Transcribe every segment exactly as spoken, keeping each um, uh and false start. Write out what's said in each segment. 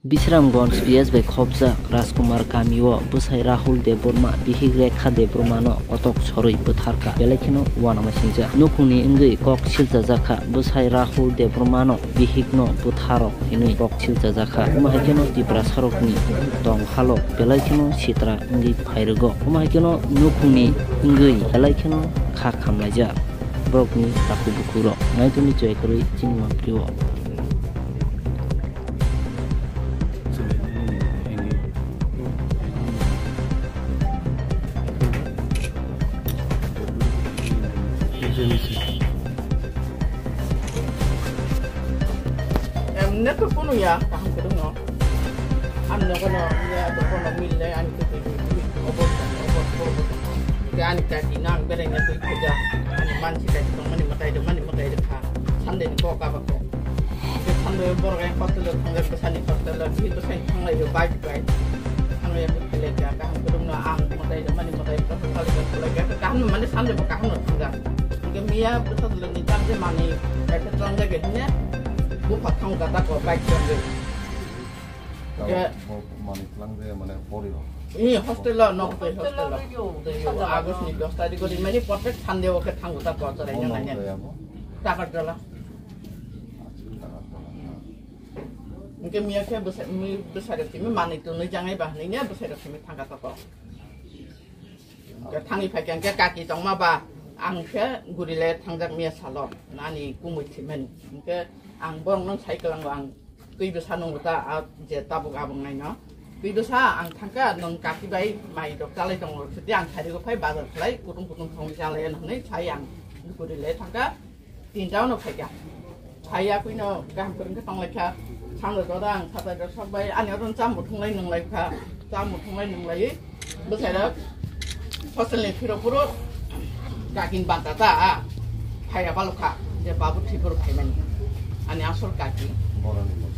Bisramganj P S bai khopjak Rajkumar kamio bwsai Rahul Debbarma bihik Rekha Debbarmano kotok sorwi bwtharkha, belai kheno uanama singjak. Nukhungni wngwi kok silchajakha, bwsai Rahul Debbarmano bihikno bwtharo hinwi kok silchajakha. Omo hai kheno Tiprasarokni tong halok belai kheno sitra wngwi phairwgo. Omo hai kheno nukhungni wngwi belai kheno kha khamlaijak. Borokni takhuk bukhuk rok naitugwi choi kwrwi chini mantri o. Em, ne to kono ya, kaham kwrwngno. Ang nogo no ya, to kono mil le, ani kwtwi kwtwi, obo, obo, obo. Ke ani kaki nang bereng ya twi khuja. Ani mansi kaki tong mani matai de, mani matai de kha. Sunday ni kok aba kok. Ke Sunday borok yang hostel o thangja, ke sani hostel o, bihik bwsai thanglai yo, bike bai. Thanglai ya, ke khelai ya, kaham kwrwngno ang matai de, mani matai de, kaham kwrwngno thangja. Ke kaham mani Sunday bo kaham no thangja. Ke miya bwsa le ni tam je mani, kaisa tong ja ke hine, bupha thang ja ta ko, bike tong ja. Tamo Ke bo manwi tlang je mane pori rok. Eh, hostel o, nok tei hostel o. Tei yo, August ni dos tarikh o rimani, protek Sunday o khe thango ta ko chwrai Mo nang nang nai. Jaya bo? Takarjala. Achi Takarjala. Hwnkhe miya khe bwsa-, mi-, bwsai rok simi manwi tonwi jangai ba hwnwi ne bwsai rok simi thangkha ta ko. Hwnkhe thangwi phaikha hwnkhe kaki tongma ba ang khe guri le thangjak miya salo. Nani kumui thwimani. Hwnkhe ang borok no sai kwlango ang Twi bwsa nung ta, a, je tabuk abang nai no. Twi bwsa ang thangka nung kaki bai mai rok chalai tongo, sidi ang thari rok phai bazar khlai kutung kutung thong chalai ano hwnwi sai ang guri le thangka tinta no phaika. Phai ya kuino kaham kwrwng khe tong lai kha. Sando joda ang satai rok sok bai ani oron cham bo thung lai nung lai kha. Cham bo thung lai nung lai. Bwsai rok hostel ni phirok phuru kakin banta ta a phaiya balokha je babu thwi phuru phaimani ani asol kaki. Boroni bwsai.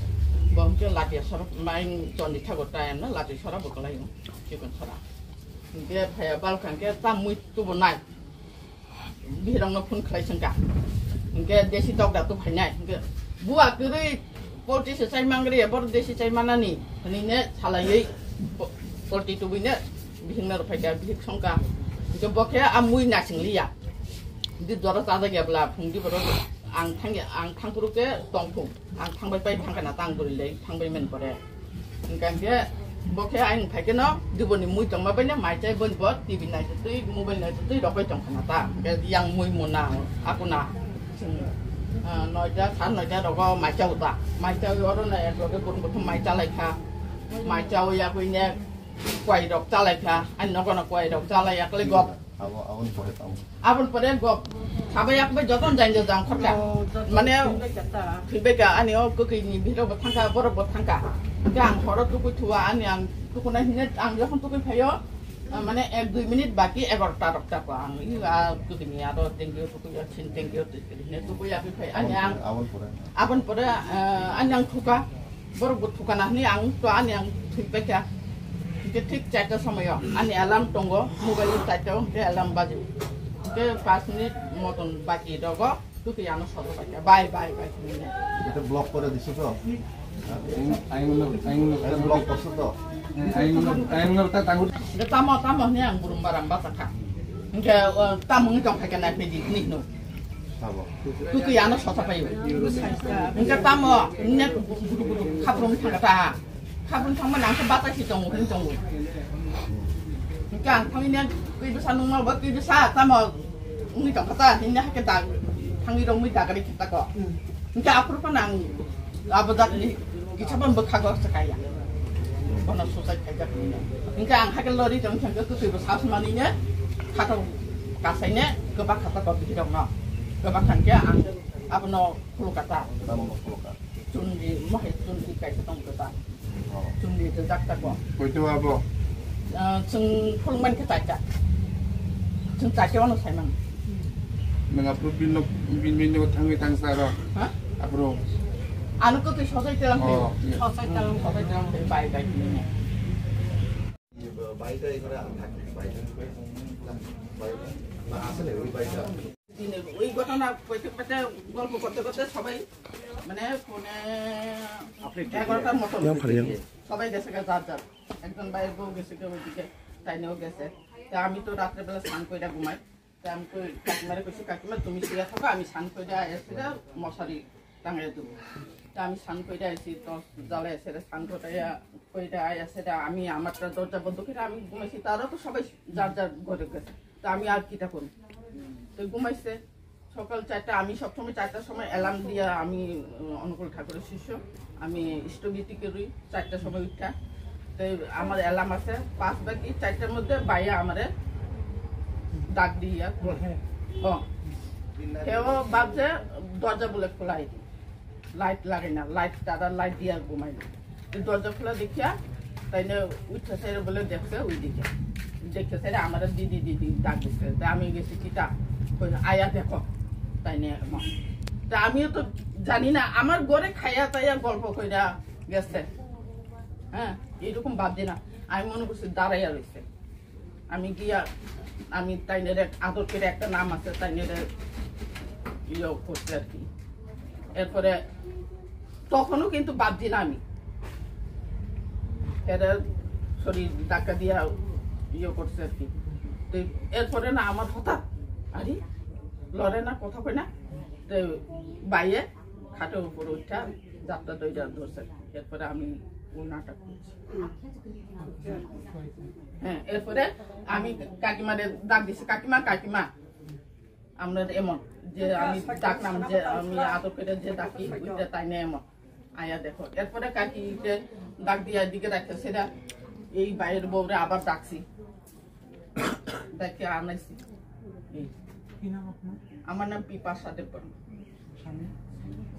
Bo hwnkhe latia sorok main chondithago tayamna lati sora bo kwlaio chikon sora. Hwnkhe phaiya balokha hwnkhe ta mui tubo nai. Bihirokno phone khlai sengkha. Hwnkhe desi tokda tu phainai. Hwnkhe bua kwrwi polti se chai mangri, boro desi chai manani. Hwnwi ne salaiwi po-, polti tubui ne bihikno rw phaikha, bihik songkha. Hwnkhe bo khe a mui nasing liya. Di doro chajak ya bwla, phungdi boro ang thangya, ang thangphuru khe tongphung. Ang thangbai pai thangkha na tang bwrwi lai thangbai mani pore. Hwnkha hwnkhe bo khe ayang phai kheno diboni mui tongma bai no mai chai boni bo T V naisotwi mobile naisotwi rokoi tongkha na ta. Hwnkhe yang mui muna akuna chwng, ah, noita sa noita rogo mai chao ta. Mai chawi oro na ek loge kutung kutung mai chalai kha. Mai chawi yakwi ne kwai rok chalai kha. Ani nogo no kwai rok chalai yakle gok. Abo, aboni pore tamo? Aboni pore gok. Sabai yakbai joton jain jo jang khorka. Oh, joton. Mane thwibai kha ta. Thwibai kha, ani o kwkwi ni bihirok bo thangkha, borok bo thangkha. Hwnkhe ang horo tukui thua, ani ang tukunai hine ang jokhon tukui phaio, ah, mane ek dui minute baki egarota rok ta ko ang. I, ah, kwkwi ni aro tengkio tukui, ah, sin tengkio tukui, hine tukui yakui phai. Ani ang aboni pore? Aboni pore, ah, ani ang thuka. Borok bo thukana hwnwi ang to ani ang thwi paikha. Hwnkhe thik charta somoio ani alarm tongo, mobile o charta o hwnkhe alarm baji. Hwnkhe panch minute moton baki rogo tukui ano soto paikha. Bai, bai, bai hwnwi. Ito block kore diso to? Ayung, ayung no, ayung no. Ayung block korso to? Ayung no, ayung no ta tangur. Hwnkhe tamo, tamo hwnwi ang burum baram bachakha. Hwnkhe, o, tamo wngwi tong phaikha nai phai di hwnwi hwno. Sabo. Tukui ano sosa pai. Hingke tamo, ne budu budu khaprung thangka ta. Khaprung thangma nang khe bata si tongo, hin tongo. Hingke ang thangni ne twi bwsa nungma bo twi bwsa tamo wngwi tongkha ta, hinne hakhe dag, thangwi rongwi dagari khe tako. Hingke aphuru phano ang Abo jatni kisa bo bwkhago se kaya. Bono suicide khaijak hinwi. Hingke ang hakhe lori tong thangkhe kwtwi bo sas manwi ne khato kasai ne kwbak khato ko bihirok no. Kwbak thangkhe ang abono khulukata. Tamo khuluka? Chundi mohai chundi kaisa tong kata. Oh. Chundi rijak tako. Koito abo? Ah, chwng phuluk mankhe chaita. Chwng chaita wano saimang. Nang aphuru bini nok, bini, bini nok thangwi thangsa aro. Ha? Aphuru. Ano kwtwi sojai telang. Oh, iya. Sojai telang, sojai telang, bai, bai, bai. Bai, bai, bai, bai, bai, bai, bai. দিনে ওই ঘটনা কইতে কইতে, গল্প করতে করতে সবাই মানে পৌনে এগারোটার মতন হয়েছে। সবাই গেছে গা যার যার, একজন বাইরের বউ গেছে গা ওইদিকে, তাই নিয়েও গেছে। তা আমি তো রাত্রেবেলা স্নান করে ঘুমাই। তা আমি কই, কাকিমারে কইছি, "কাকিমা, তুমি শুয়ে থাকো, আমি স্নান করে আইয়া সেটা মশারি টাঙাই দেবো।" তা আমি স্নান করে আইছি, তো জ্বালায় সেটা স্নান করে আইয়া, করে আইয়া সেটা আমি আমারটা দরজা বন্ধ করে আমি ঘুমাইছি। তারা তো সবাই যার যার ঘরে গেছে, তা আমি আর কিটা করি? তো ঘুমাইছে। সকাল চারটা, আমি সবসময় চারটার সময় অ্যালার্ম দিয়া আমি, উম, অনুকূল ঠাকুরের শিষ্য, আমি স্থবিরতা করি চারটার সময় উঠা। তো আমার অ্যালার্ম আছে, পাঁচ বাকি চারটার মধ্যে বাইয়া আমারে ডাক দিয়া বলে, "হ।" কেউ ভাবছে দরজা বলে খোলাই দি, লাইট লাগে না, লাইট, তারা লাইট দিয়া ঘুমাই না। তো দরজা খোলা দেখিয়া তাই না উঠছে, সেরে বলে দেখছে ওইদিকে, দেখছে সেরে আমার দিদি দিদি ডাক দিচ্ছে। তা আমি গেছি কিতা, কই, "আয়া দেখো।" তাই নিয়ে এমন। তা আমিও তো জানি না, আমার ঘরে খাইয়া তাইয়া গল্প কইরা গেছে। হ্যাঁ, এইরকম ভাবছি না, আমি মনে করছি দাঁড়াইয়া রয়েছে। আমি গিয়া, আমি তাইনের এক আদর করে একটা নাম আছে, তাইনের ইয়ে করছে আর কি। এরপরে তখনও কিন্তু বাদ দিন আমি এরা শরীর ধাক্কা দিয়া ইয়ে করছে আর কি। তো এরপরে না আমার হঠাৎ, "আরে, লড়ে না, কথা কয় না।" তো বাইয়ে খাটের উপরে উঠা যাত্রা দইটা ধরছে। এরপরে আমি ওনাটা করছি। হ্যাঁ, এরপরে আমি কাকিমারে ডাক দিছি, "কাকিমা, কাকিমা।" আমরা এমন যে আমি ডাকলাম, যে আমি আদর করে যে ডাকি, ওইটা তাই না এমন আয়া দেখো। এরপরে কাকিকে ডাক দিয়ে এদিকে রাখে, সেটা এই বাইরের বউরে আবার ডাকছি, ডাকে আনাইছি। এই। কি নাম আপনার? আমার নাম বিপাশা দেববর্মা। স্বামী?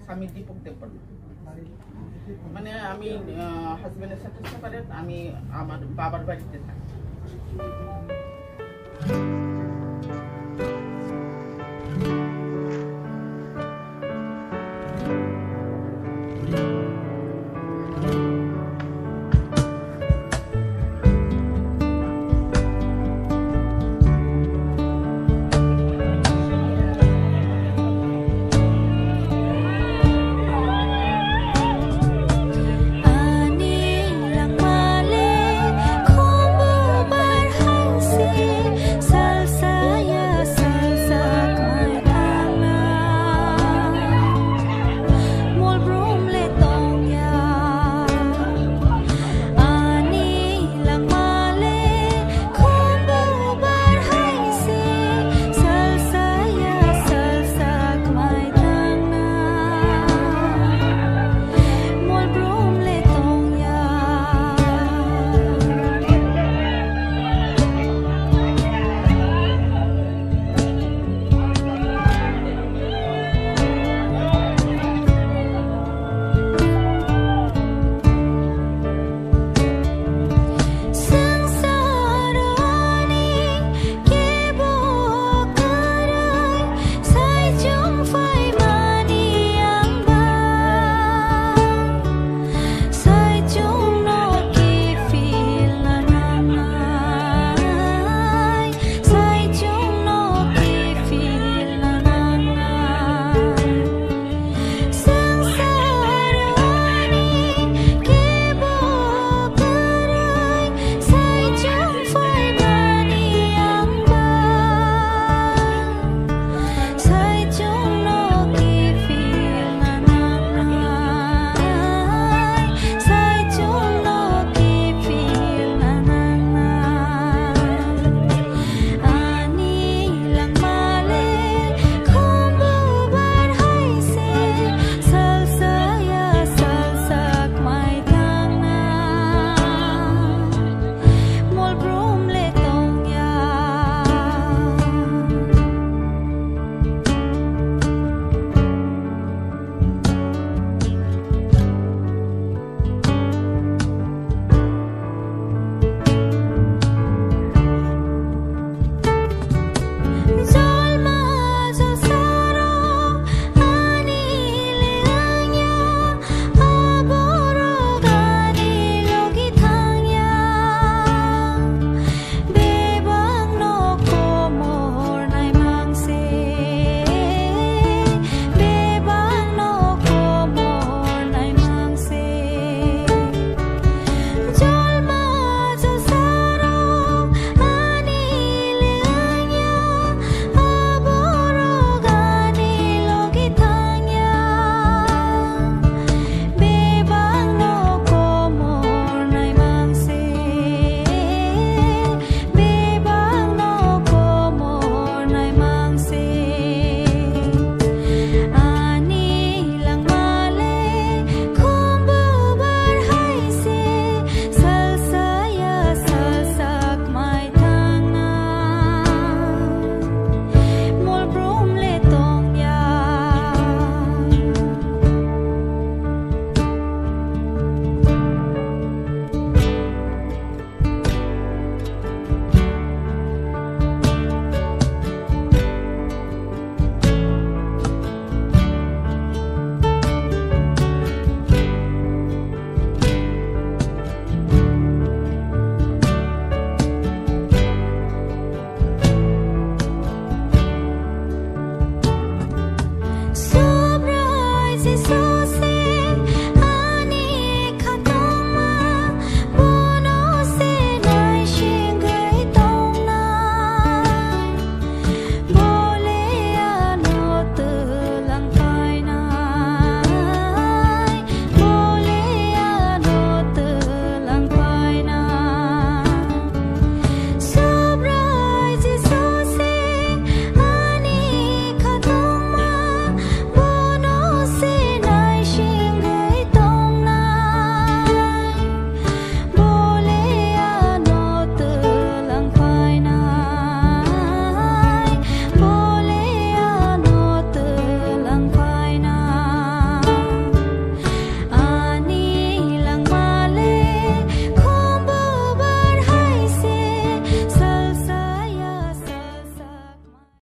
স্বামী দীপক দেববর্মা। বাড়ি? মানে আমি, আহ, হাজবেন্ডের সাথে সেপারেট, আমি আমার বাবার বাড়িতে থাকি।